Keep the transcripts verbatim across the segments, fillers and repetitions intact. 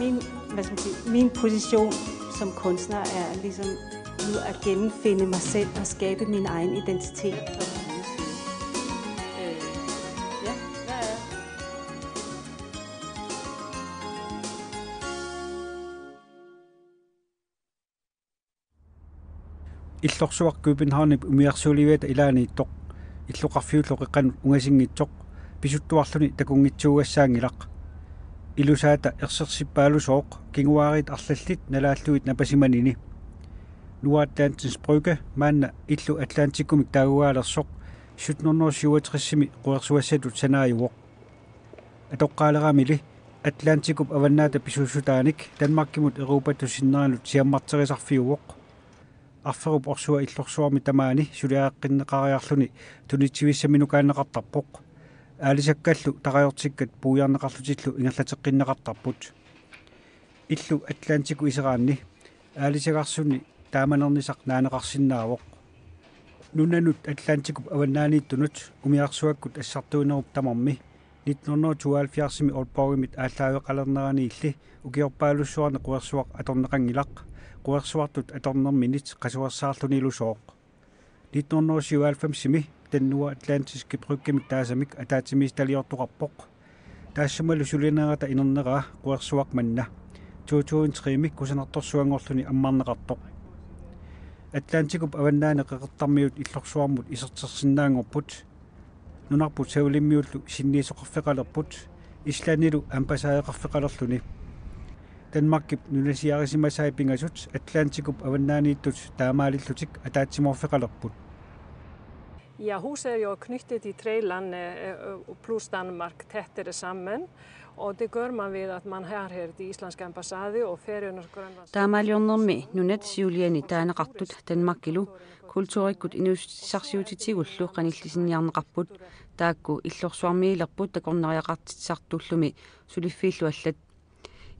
Min, hvad skal man sige, min position som kunstner er ligesom nu at genfinde mig selv og skabe min egen identitet. Illorsuaq Københavnip umiarsuuliviata ilaaniittoq, illoqarfiullu qeqqanut ungasinngitsoq, pisuttuarluni takunngitsuugassaanngilaq. Ilusaata ersersippaalusooq kinguaariit arlallit nalaallugit napasimanini. Nordatlantens Brygge, maanna illu Atlantikumik taagugalersoq, sytten hundrede syvogtresimi quersuassatut sanaajuvoq. Atoqqaaleramili Atlantikup avannaata pisuussutaanik Danmarkimut Europatut sinneranut siammarterisarfiuvoq. Arferup orsua Illorsuarmi tamaani suliareqqinneqariarluni tunitsivissaminukaanneqartarpoq. Aalisakkallu tarajortikkat puiarneqarlutillu ingerlateqqinneqartarput. Illu Atlantikut iseraanni aalisagarsuni taamanernisaq naaneqarsinnaavoq. Nunanut Atlantikup avannaaniittunut umiarsuakkut assartuinerup tamarmi nitten hundrede tooghalvfjerdsimi Aalborgimit aallaaveqalerneraniilli ukiorpaalussuarni quersuaq atorneqanngilaq, quersuartut atornerminit qasuersaarlunilusooq. Nitten hundrede syvoghalvfemsimi Den Nordatlantiske Bryggemik taasamik ataatsimiititaliortoqarpoq. Taassumalu sulinerata inerneraa quersuaq manna to tusind tremi kusanartorsuanngorluni ammarneqartoq. Atlantikup avannaani qeqertarmiut Illorsuarmut isertersinnaanngorput. Nunarput Savalimmiullu sinniisoqarfeqalerput, Islandilu ambassadeqarfeqalerluni. Danmarkip nunasiarisimasai pingasut Atlantikup avannaaniittut taamaalillutik ataatsimoorfeqalerput. Ja, huset er jo knyttet i tre land, eh, eh, pluss Danmark, tettere sammen. Og det gør man ved at man har her de islandske ambassade og Færøernes og Grønlands. Taamaaliornermi nunat siuliani taaneqartut Danmarkilu kulturikkut inuussutissarsiutitigullu qanillisinniarneqarput, taakku Illorsuarmiilerput takornariaqartitsisartuullumi suliffiillu allat.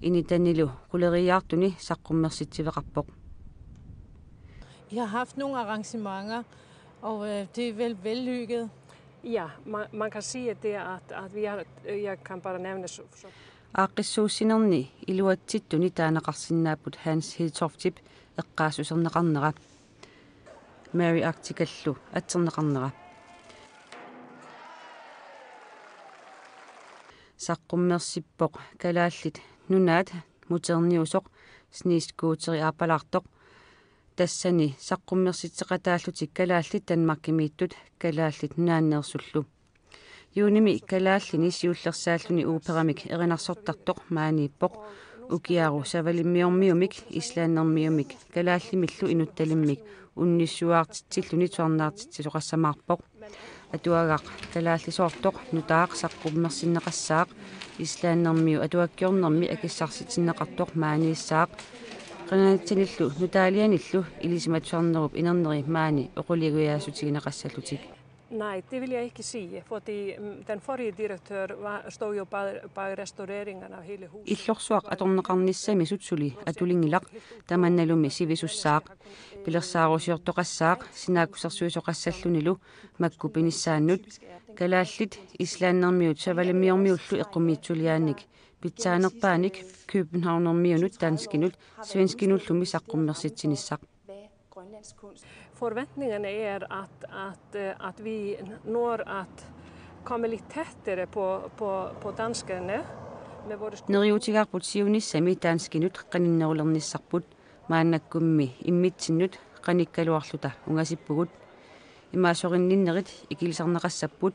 Initanilu quleriiaartuni saqqummersitsiveqarpoq. I har haft nogle arrangementer, og øh, det er vel vellykket. Ja, man, man kan sige, at det er, at, at vi har, jeg kan bare nævne så, så Aaqqissuussinerni iluatsittuni taaneqarsinnaapput Hans Hedtoftip eqqaassuserneqarnera, Mary Arcticallu atserneqarnera. Saqqummersippoq Kalaallit Nunaat muterniusoq sniiskuuteri aappalaartoq. Tassani saqqummersitseqataallutik kalaallit Danmarkimiittut Kalaallit Nunaanneersullu. Juunimi kalaallini siullersaalluni operamik erinarsortartoq maaniippoq. Ukiaru savalimmiormiumik, islandermiumik, kalaallimillu inuttalimmik unnissuaartitsilluni tusarnaartitsisoqassamaarpoq. Atuagaq kalaallisoortoq nutaaq saqqummersinneqassaaq, islandermiut atuakkiornermi akissarsitinneqartoq maaniissaaq. Qanganitsinillu nutaalianillu ilisimatusarnerup inerneri maani oqiliigujaasutigineqassallutik. Nej, det vil jeg ikke sige, fordi mm, den forrige direktør var, stod jo bag, bag restaureringen af hele huset. Illorsuaq atorneqarnissamisut suli atulinngilaq, tamannalumi sivisussaaq. Pilersaarusiortoqassaaq sinaakkusersuisoqassallunilu makku pinissaannut. Kalaallit islandermiut savalimmiormiullu eqqumiitsuliaannik pitsaanerpaanik Københavnermiunut danskinut svenskinullu saqqummersitsinissaq. Forventningerne er, at, at, øh, at vi når at komme lidt tættere på, på, på danskerne med vores Neriuutigaarput siunissami danskinut qaninnerulernissarput, maannakkummi immitsinnut qanikkaluarluta ungasippugut. Imaasorinninnerit ikilisarneqassapput,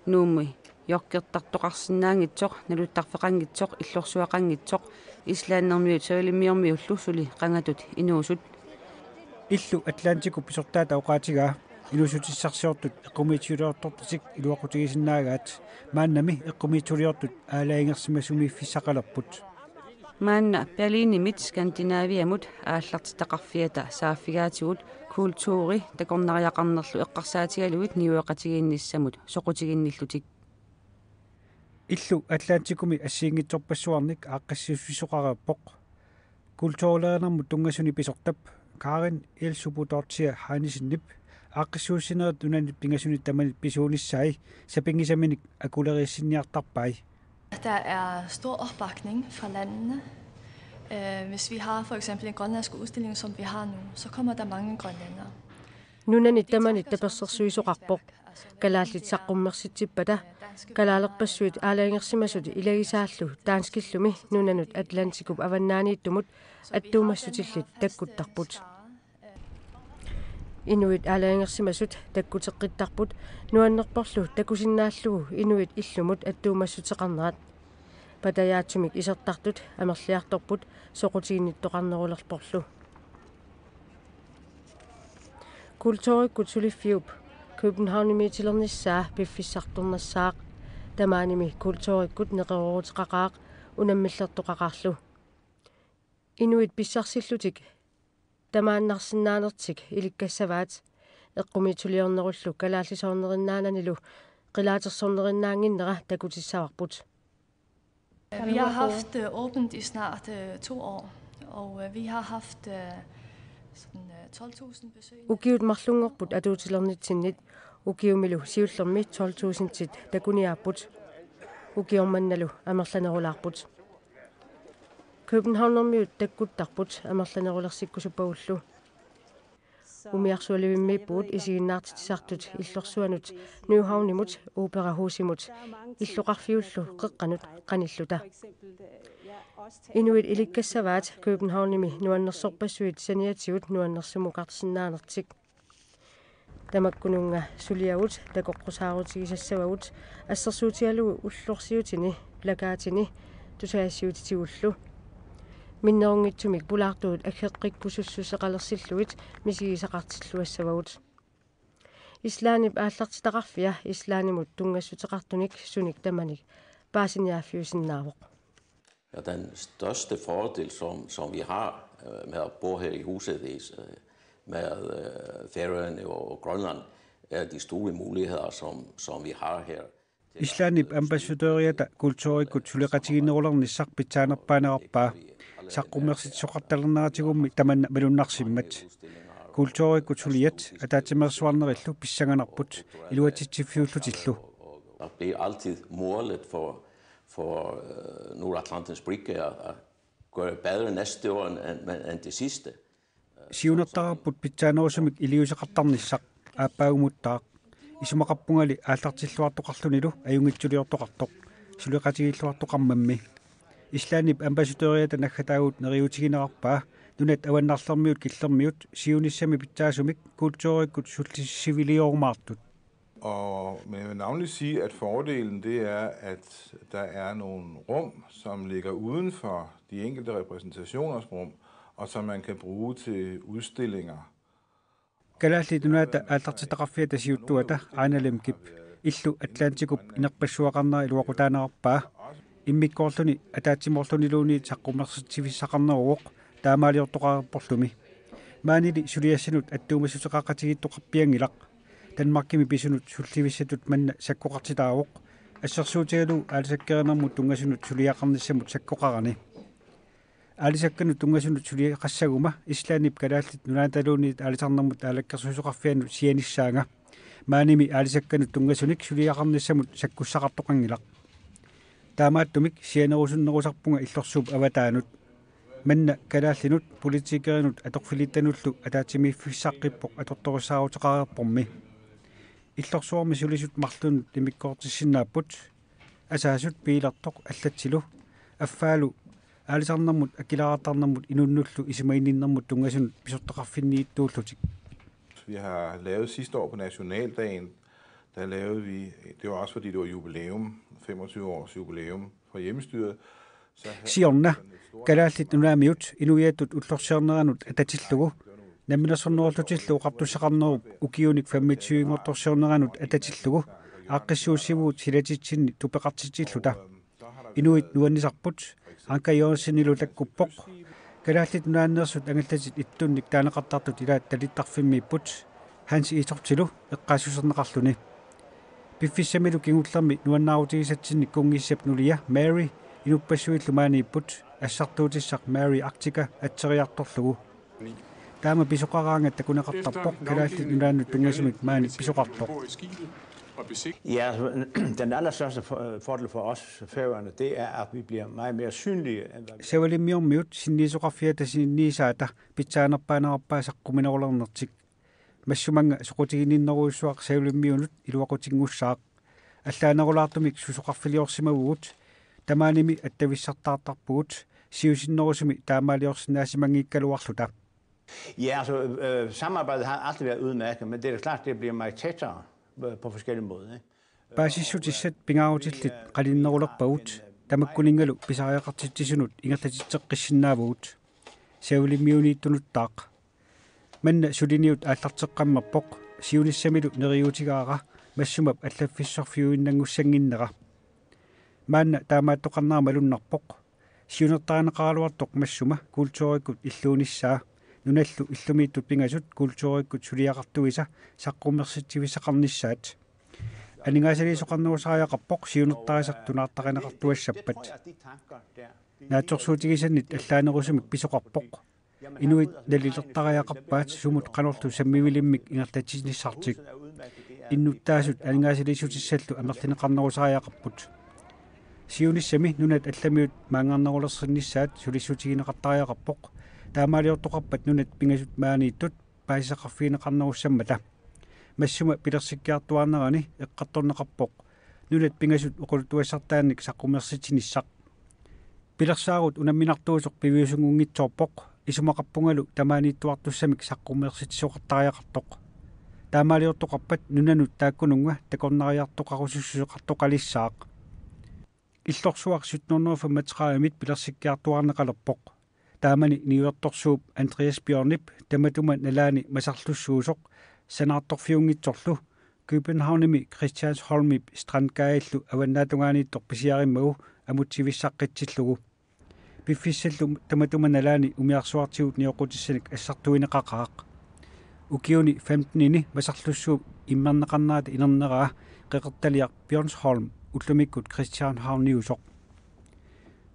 Nuummi jokkertartoqarsinnaanngitsoq, naluttarfeqanngitsoq, illorsuaqanngitsoq, islandermiut savalimmiormiullu suli qangatut inuusut. Illu Atlantikup pisortaata oqaatigaa inuussutissarsiortut eqqumiitsuliortortutik iluaqutigisinnaagaat, maannami eqqumiitsuliortut aalajangersimasumiiffissaqalerput. Maanna Berlinimit Skandinaviamut aallartitaqarfiata saaffigaatigut kulturi takornariaqarnerlu eqqarsaatigalugit niueqatigiinnissamut soqutiginnillutik. Illu Atlantikumi assigiinngitsorpassuarnik aaqqissuussisoqareerpoq. Kulturlærerinermut tunngasuni pisortap Karin Elsubudottir Hansenip aaqqissuussinerit nunanit pingasunit tamanit pisuunissai sapinngisaminik akuleriissinniartarpai. Der er stor opbakning fra landene. Øh, hvis vi har for eksempel en grønlandsk udstilling, som vi har nu, så kommer der mange grønlændere. Nunani tamanit tapersersuisoqarpoq. Kalaallit saqqummersitsippata kalaalerpassuit aalajangersimasut ilagisaallu danskillumi nunanut Atlantikup avannaaniittumut attuumassutillit takkuttarput. Inuit aalajangersimasut takkuteqqittarput nuannerporlu takusinnaallugu inuit illumut attuumassuteqarnerat. Patajaatsumik isertartut amerliartorput soqutiginnittoqarnerulerporlu. Kulturikkut suliffiup Københavnimiitilernissaa piffissartornassaaq. Tamaanimi kulturikkut neqerooruteqaqaaq unammillertoqaqaarlu. Inuit pissarsillutik tamaannarsinnaanertik ilikkassavaat, eqqumiitsuliornerullu kalaallisoornerinnaananilu qilaatersornerinnaannginnera takutissavarput. Vi har haft øh, åbent i snart øh, to år, og øh, vi har haft øh, sådan, øh, tolv tusind besøg. Ukiut marlunngorput atuutilernitsinnit, ukiumilu siullermi tolv tusindit takuniaapput. Ukioq mannalu amerlanerulaarput. Københavnermiut takkuttarput amerlanerulersikkusuppagullu. Umiarsualivimmiippugut isiginnaartitsisartut illorsuanut Nyhavnimut Operahusimut illoqarfiullu qeqqanut qanilluta. Inuit ilikkassavaat Københavnimi nuannersorpassuit saniatigut nuannersumukarsinnaanertik. Tamakkununnga suliavut takoqqusaarutigisassavagut assersuutigalugu ullorsiutini plakaatini tusagassiuutitigullu. Minnerunngitsumik pulaartugut aggeqqikkusussuseqalersillugit misigisaqartilluassavagut. Islandip aallartitaqarfia Islandimut tunngassuteqartunik sunik tamanik paasiniaaffiusinnaavoq. Ja, den største fordel, som, som vi har øh, med at bo her i huset, det er, øh, med øh, Færøerne og Grønland, er de store muligheder, som, som vi har her. Islandip ambassadøriata kulturikkut suleqatigiinnerulernissaq pitsaanerpaanerarpaa. Saqqummersitsisoqartalerneratigut tamanna malunnarsimmat. Kulturikkut suliat ataatsimeersuarnerillu pissanganarput iluatsitsiffiullutillu. Det er altid målet for, for øh, Nordatlantens Brygge at, at gøre det bedre næste år end, end, end det sidste. Siunertaraarput pitsaanerusumik iliuuseqartarnissaq aappaagumuttaaq. Isumaqarpungali aallartilluartoqarlunilu ajunngitsuliortoqartoq suleqatigiilluartoqarmammi. Islandip ambassadøriata naggataagut neriuutiginerarpaa nunat avannarlermiut killermiut siunissami pitsaasumik kulturikkut sullissivilioorumaartut. Og, men jeg vil navnlig sige, at fordelen det er, at der er nogle rum, som ligger uden for de enkelte repræsentationers rum, og som man kan bruge til udstillinger. Kalaallit Nunaata aallartitaqarfiata siuttuata Aana Lemkip illu Atlantikup inerpassuaqarnera iluaqutaanerarpaa. Immikkoorluni ataatsimoorluniluunniit saqqummersitsivissaqarneruvoq taamaaliortoqareerporlumi. Maanili suliassanut attuumassuteqaqatigiittoqarpianngilaq. Danmarkimi pisunut sullivissatut manna sakkoqartitaavoq. Assersuutigalugu aalisakkerinermut tunngasunut suliaqarnissamut sakkoqarani. Aalisakkanut tunngasunut suliaqassaguma Islandip Kalaallit Nunaataluunniit Aalisarnermut Naalakkersuisoqarfianut sianissaanga. Maanimi aalisakkanut tunngasunik suliaqarnissamut sakkussaqartoqanngilaq. Taamaattumik sianerusunnerusarpunga illorsuup avataanut. Manna kalaallinut, politikerinut atorfilittanullu ataatsimiiffissaqqippoq atortorissaaruteqareerpormi. Illorsuarmi sulisut marlunut immikkoortissinnaapput. Asaasut piilertoq allatsilu. Affaalu aalisarnermut akileraartarnermut inunnullu isumaginninnermut tunngasunut pisortaqarfinniittuullutik. Vi har lavet sidste år på nationaldagen, der lavede vi, det var også fordi det var jubilæum, femogtyve års jubilæum for hjemmestyret. Siorna, Kalaallit Nunaamiut inuiattut ullorsiorneranut atatillugu namminersornerullutillu oqartussaqarnerup ukiunik femogtyve-nngortorsiorneranut atatillugu aaqqissuussivugut silatitsinni tupeqartitsilluta. Inuit nuannisarput, Anker Jørgensenilu takkuppoq. Kalaallit Nunaanneersut angallatit ittunnik taaneqartartut ilaat talittarfimmiipput, Hans Egedtilu eqqaassuserneqarluni. Piffissamilu kingullermi nuannaarutigisatsinnik kunngissap nulia Mary inuppassuillu maaniipput, assartuutissaq Mary Arctica atseriartorlugu. Taama pisoqaraangat takuneqartarpoq Kalaallit Nunaannut tunngasumik maani pisoqartoq. Ja, altså, den allerstørste for- fordel for os Færøerne, det er, at vi bliver meget mere synlige, end hvad vi Savalimmiormiut sinniisoqarfiata sinniisaata pitsaanerpaanerarpaa saqqumminerulernertik. Massumannga soqutiginninnerujussuaq Savalimmiunut iluaqutinngussaaq. Allaanerulaartumik susoqarfiliorsimavugut, tamaanimi attavissartaartarpugut, siusinnerusumi taamaaliorsinnaasimanngikkaluarluta. Ja, altså, øh, samarbejdet har aldrig været udmærket, men det er da klart, det bliver meget tættere øh, på forskellige måder, ikke? Paasissutissat pingaarutillit qalinnerulerpagut, tamakkuninngalu pisariaqartitsisunut ingerlatitseqqissinnaavugut. Savalimmiuniittunuttaaq. Manna suliniut aallarteqqammerpoq, siunissamilu neriuutigaara Massumap allaffissorfiuinnanngussannginnera. Maanna taamaattoqarnera malunnarpoq. Siunertarineqaraluartoq Massuma kulturikkut illuunissaa, nunallu illumiittut pingasut kulturikkut suliaqartuisa saqqummersitsivissaqarnissaat. Aningaasaliisoqarnerusariaqarpoq siunertarisaq tunaartarineqartuassappat. Naatsorsuutigisannit allaanerusumik pisoqarpoq. Inuit nalilertariaqarpaat sumut qanorlu sammivilimmik ingerlatsinissartik. Innuttaasut aningaasaliissutissallu amerlineqarnerusariaqarput. Siunissami nunat allamiut maanngarnerulersinnissaat sulissutigineqartariaqarpoq. Taamaaliortoqarpat nunat pingasut maaniittut paasisaqarfigineqarnerussammata. Massuma pilersikkiartuaarnerani eqqartorneqarpoq nunat pingasut oqaluttuassartaannik saqqummersitsinissaq. Pilersaarut unamminartuusoq piviusunngunngitsoorpoq, isumaqarpungalu tamaaniittuartussamik saqqummersitsisoqartariaqartoq. Taamaaliortoqarpat nunanut taakkununnga takornariartoqarusussuseqartoqalissaaq. Illorsuaq sytten hundrede og femogtredive-mit pilersikkiartuaarneqalerpoq. Taamani niuertorsuup Andreas Bjørnip tamatuma nalaani masarlussuusoq sanaartorfiunngitsorlu Københavnimi Christiansholmip Strandgadillu avannaatungaaniittoq pisiarimmagu amutsivissaqqitsillugu. Piffissallu tamatuma nalaani umiarsuartigut nioqqutissanik assartuineqaqaaq. Ukiuni femtenini masarlussuup immerneqarnerata inerneraa qeqertaliaq Bjørnsholm ullumikkut Christianshavniusoq.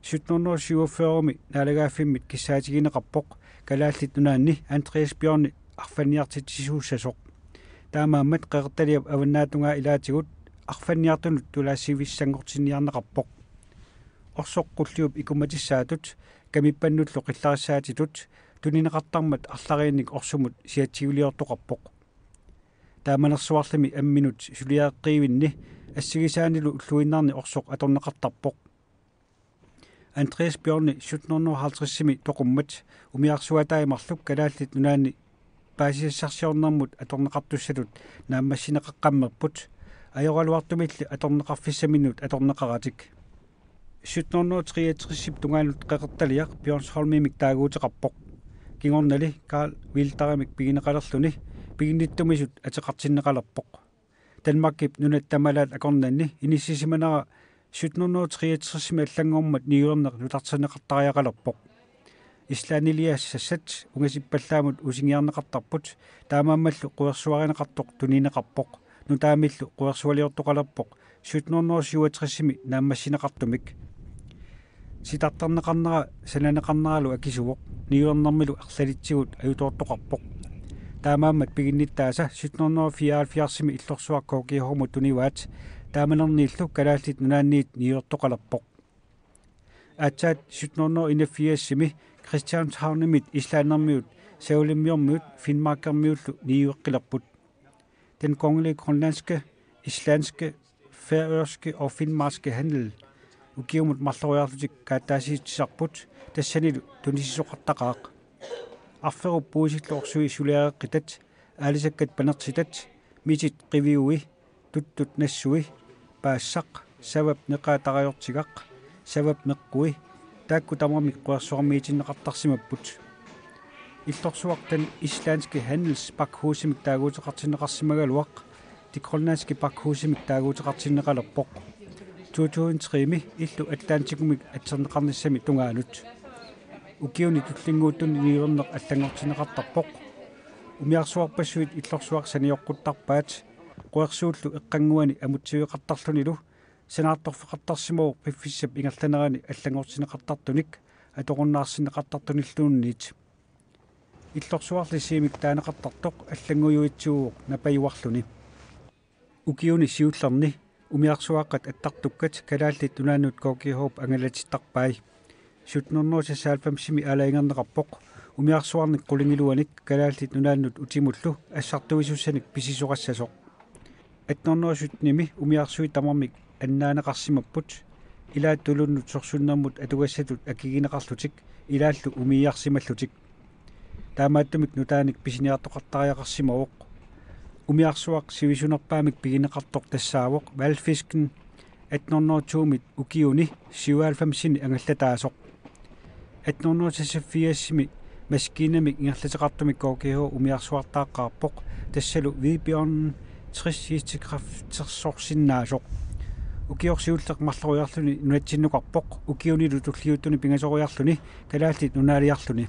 Sytten hundrede og syvogfyrre-mi naalagaaffimmit kissaatigineqarpoq Kalaallit Nunaanni Andreas Bjørni arfanniartitsisuussasoq. Taamaammat qeqertaliap avannaatungaa ilaatigut arfanniartunut tulaassivissanngortinniarneqarpoq. Orsoq qulliup ikummatissaatut, kamippannullu qillarissaatitut, tunineqartarmat arlariinnik orsumut siatsiguliortoqarpoq. Taamanersuarlimi amminut suliareqqiivinni assigisaanilu ulluinnarni orsoq atorneqartarpoq. Andreas Bjørni sytten hundrede og halvtreds-imi toqummat umiarsuataajumaarluk Kalaallit Nunaanni paasisassarsiornermut atorneqartussatut naammassineqaqqammerput, ajoraluartumilli atorneqarfissaminnut atorneqaratik. Sytten hundrede og treogtres-ip tungaanut qeqertaliaq Bjørnsholmimik taaguuteqarpoq. Kingornali Carl Wilderimik pigineqalerluni piginnittumisut ateqartinneqalerpoq. Danmarkip nunat tamalaat akornanni inissisimanera sytten hundrede og treogtres-imi allanngormat niuerneq nutarterneqartariaqalerpoq. Islandiliassassat ungasippallaamut usingiarneqartarput, taamaammallu quersuarineqartoq tunineqarpoq, nutaamillu quersualiortoqalerpoq sytten hundrede og syvogtres-imi naammassineqartumik. Sitartarneqarnera sananeqarneralu akisuvoq, niuernermilu arlalitsigut ajutoortoqarpoq. Taamaammat piginnittaasa sytten hundrede og fireoghalvfjerds-imi illorsuaq K G H-mut tunivaat, taamanerniillu Kalaallit Nunaanniit niuertoqalerpoq. Aatsaat sytten hundrede og enogfirs-imi Christianshavnimit islandimiut, savalimmiormiut finnmarkermiullu niueqqilerput. Den kongelige grønlandske, islandske, færøske og finnmarkske handel ukiumut marloriarlutik kaataasiitsisarput, tassanilu tunisisoqartaqaaq. Arferup puisillu orsui suliareqqitat, aalisakkat panertitat, mitit qiviui, tuttut nassui, paassaq, savap neqaa tarajortigaq, savap meqqui, taakku tamarmik quersuarmiitinneqartarsimapput. Illorsuaq Den Islandske Handels Bakhusimik taaguuteqartinneqarsimagaluaq, Det Grønlandske Bakhusimik taaguuteqartinneqalerpoq. To tusind tre-mi illu Atlantikumik atserneqarnissami tungaanut. Ukiuni tullinnguuttuni niuerneq allanngortinneqartarpoq. Umiarsuarpassuit illorsuaq sanioqquttarpaat, quersuullu eqqannguani amutsiveqartarlunilu, sanaartorfeqartarsimavoq piffissap ingerlanerani allanngortinneqartartunik atorunnaarsinneqartartunilluunniit. Illorsuarli Siimik taaneqartartoq allanngujuitsivuuvoq napajuarluni. Ukiuni siullerni umiarsuaqqat attartukkat Kalaallit Nunaannut K G H-p angalatittarpai. Sytten hundrede seksoghalvfemsimi aalajangerneqarpoq umiarsuarnik qulingiluanik Kalaallit Nunaannut utimullu assartuisussanik pisisoqassasoq. Atten hundrede syttenimi umiarsuit tamarmik annaaneqarsimapput, ilaat tulunnut sorsunnermut atugassatut akigineqarlutik ilaallu umiiarsimallutik. Taamaattumik nutaanik pisiniartoqartariaqarsimavoq. Umiarsuaq sivisunerpaamik pigineqartoq tassaavoq Hvalfisken, atten hundrede to-mit ukiuni syvoghalvfemsini angallataasoq. Atten hundrede seksogfirsimi maskiinamik ingerlateqartumik K G H umiarsuartaaqqaarpoq, tassalu Hvidbjørnen tres hestekræftersorsinnaasoq. Ukioq siulleq marloriarluni nunatsinnukarpoq, ukiunilu tulliuttuni pingasoriarluni Kalaallit Nunaaliarluni.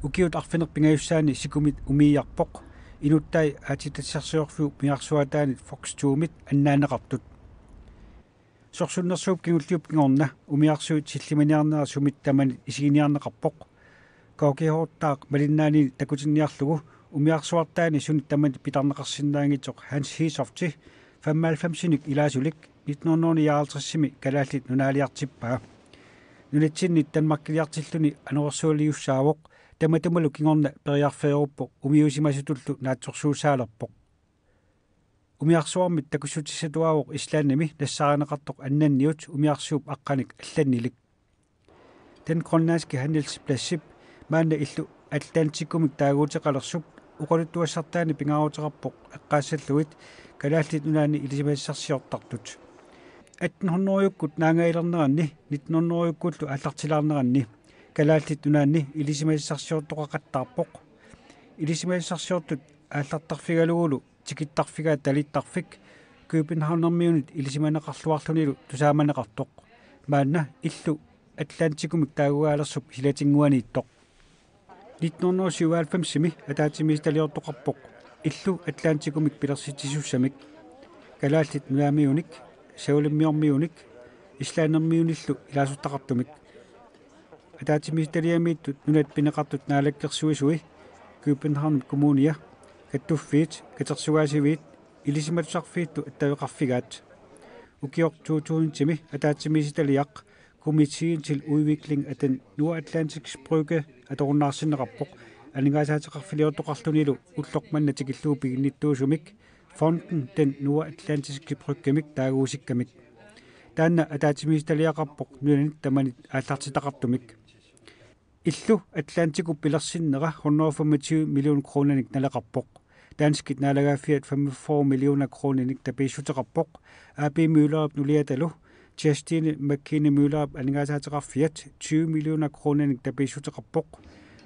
Ukiut arfineq-pingajussaanni sikumit umiiarpoq, inuttai aatsitassarsiorfiup umiarsuaataanit Fox to-mit annaanneqartut. Sorsunnersuup kingulliup kingorna umiarsuit sillimaniarnerat sumit tamanit isiginiarneqarpoq. K G H-taaq malinnaanini takutinniarlugu umiarsuartaani suni tamanit pitarneqarsinnaanngitsoq Hans Hedtofti femoghalvfemsinik ilaasulik nitten hundrede nioghalvtredsimi Kalaallit Nunaaliartippaa. Nunatsinnit Danmarkiliartilluni anorersualiussaavoq, tamatumalu kingorna periarfeeruppoq umiusimasutullu naatsorsuussaalerpoq. Umiarsuarmit takussutissatuaavoq Islandimi nassaarineqartoq annanniut umiarsuup aqqanik allannilik. Den Grønlandske Handelspladsip maanna illu Atlantikumik taaguuteqalersup oqaluttuassartaani pingaaruteqarpoq eqqaassallugit Kalaallit Nunaanni ilisimasassarsiortartut. Atten hundrede-ukkut naangailerneranni, nitten hundrede-ukkullu aallartilaarneranni Kalaallit Nunaanni ilisimasassarsiortoqaqattaarpoq. Ilisimasassarsiortut aallartarfigalugulu tikittarfigaat talittarfik Københavnermiunit ilisimaneqarluarlunilu tusaamaneqartoq. Maanna illu Atlantikumik taagugaalersut silatinnguaniittoq. Nitten hundrede syvoghalvfemsimi ataatsimiititaliortoqarpoq illu Atlantikumik pilersitsisussamik. Kalaallit Nunaamiunik, Savalimmiormiunik, Islandermiunillu ilaasortaqartumik. Ataatsimiititaliamiittut nunat pineqartut naalakkersuisui, København Kommunia, kattuffiit, katersugaasiviit, ilisimatusarfiitlu attaveqarfigaat. Ukioq to tusindimi ataatsimiititaliaq Komiteen til Udvikling af den Nordatlantiske Brygge atorunnaarsinneqarpoq, aningaasaateqarfiliortoqarlunilu ulloq manna tikillugu piginnittuusumik Fonden Den Nordatlantiske Bryggemik taaguusikkamik. Taanna ataatsimiititaliaqarpoq nunanit tamanit aallartitaqartumik. Illu Atlantikup pilersinnera hundrede og femogtyve millioner kroninik naleqarpoq. Danskit naalagaaffiat femogfyrre millioner kroninik tapiissuteqarpoq. A P Møllerip nuliatalu Kirstine McKinney Møllerip aningaasaateqarfiat tyve millioner kroninik tapiissuteqarpoq.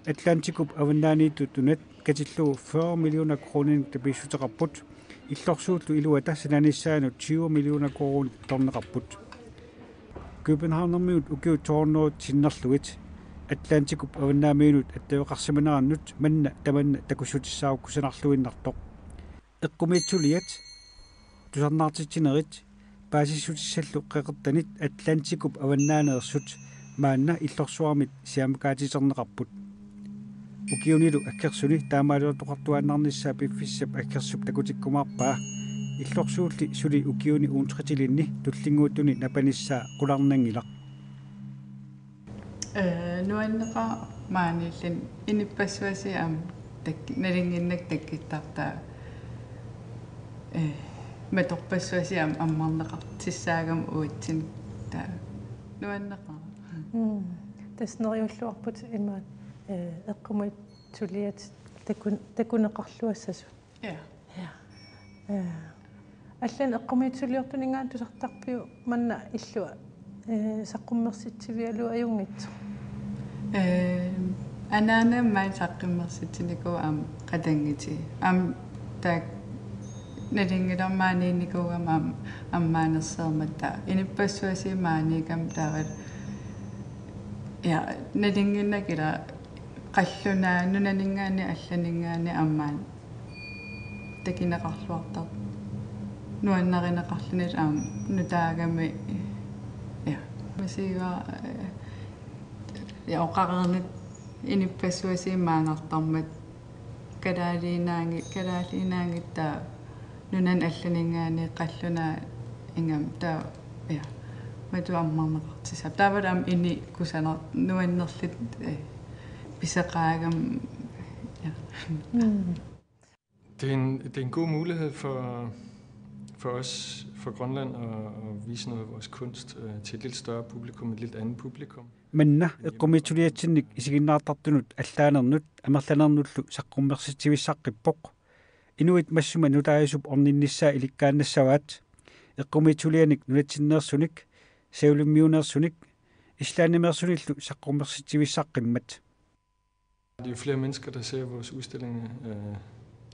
Atlantikup avannaaniittut nunat katillugu fyrre millioner kroninik tapiissuteqarput. Illorsuullu iluata sananissaanut tyve millioner koruunit atorneqarput. Københavnermiut ukiut to hundrede sinnerlugit Atlantikup avannaamiunut attaveqarsimanerannut manna tamanna takussutissaarukkusanarluinnartoq. Eqqumiitsuliat tusarnaartitsinerit paasissutissallu qeqertanit Atlantikup avannaaneersut maanna illorsuarmit siamakaatiterneqarput. Ukiunilu aggersuni taamaaliortoqartuaannarnissaa piffissap aggersup takutikkumaarpaa. Illorsuulli suli ukiuni uuntritilinni tullinnguuttuni napanissaa qularnanngilaq. Ee, nuanneqaaq maaniilluni inuppassuarsiit aamma tak-, nalunnginnakku takkuttartaa. Ee, matorpassuarsiit aamma ammarneqartussaagami uatsinnut, taava nuanneqaaq. Mm. Tassa neriulluarput imaat, ee, eqqumiitsuliat takun-, takuneqarluassasut. Ja. Ja. Ee, allanik eqqumiitsuliortuninngaanniit tusartarpiuk manna illua, ee, saqqummersitsivigalugu ajunngitsoq? Ee, anaanaga maani saqqummersitsinikuuvoq aamma qatanngutigisoq. Aamma taakku nalunngilarmi maaniinnikuugama aamma ammaanerseermata. Inuppassuarsiit maaniikkami taava. Ja, nalunnginnakku ila qallunaat nunaninngaanniit allaninngaanniit ammaat takuneqarluartartoq. Nuannarineqarluni aamma nutaagami, ja. Misiga, ja, oqareernittut inuppassuarsiit maanngartarmata kalaaliinaangi-, kalaaliinaanngitsoq taava Nunani allaninngaanniit qallunaat ingammik taava, ja, matu ammarneqartissaaq. Taavalu aamma ini kusaner-, nuannerlutik, eh, pisoqaagami, ja. Det er en, det er en god mulighed for, for os fra Grønland at, at vise noget af vores kunst øh, til et lidt større publikum, et lidt andet publikum. Manna eqqumiitsuliatsinnik isiginnaartartunut allaanernut amerlanernullu saqqummersitsivissaqqippoq. Inuit massuma nutaajusut orninnissaat ilikkaannassavaat. Eqqumiitsulianik nunatsinneersunik, Savalimmiuneersunik, Islandimeersunillu saqqummersitsivissaqqimmat. Jo flere mennesker, der ser vores udstillinger, øh,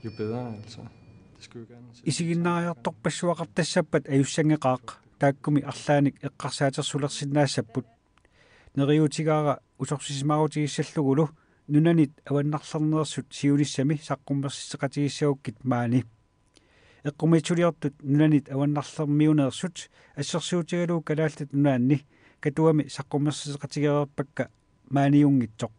jo bedre, altså. Det skulle jo gerne se. Isiginnaariartorpassuaqartassappat ajussanngeqaaq, taakkumi arlaannik eqqarsaatersulersinnaassapput. Neriuutigaara usorsisimaarutigissallugu nunanit avannarlerneersut siunissami saqqummersitseqatigissagukkit maani. Eqqumiitsuliortut nunanit avannarlermiuneersut assersuutigalugu Kalaallit Nunaanni Katuami saqqummersitseqatigereerpakka maaniunngitsoq.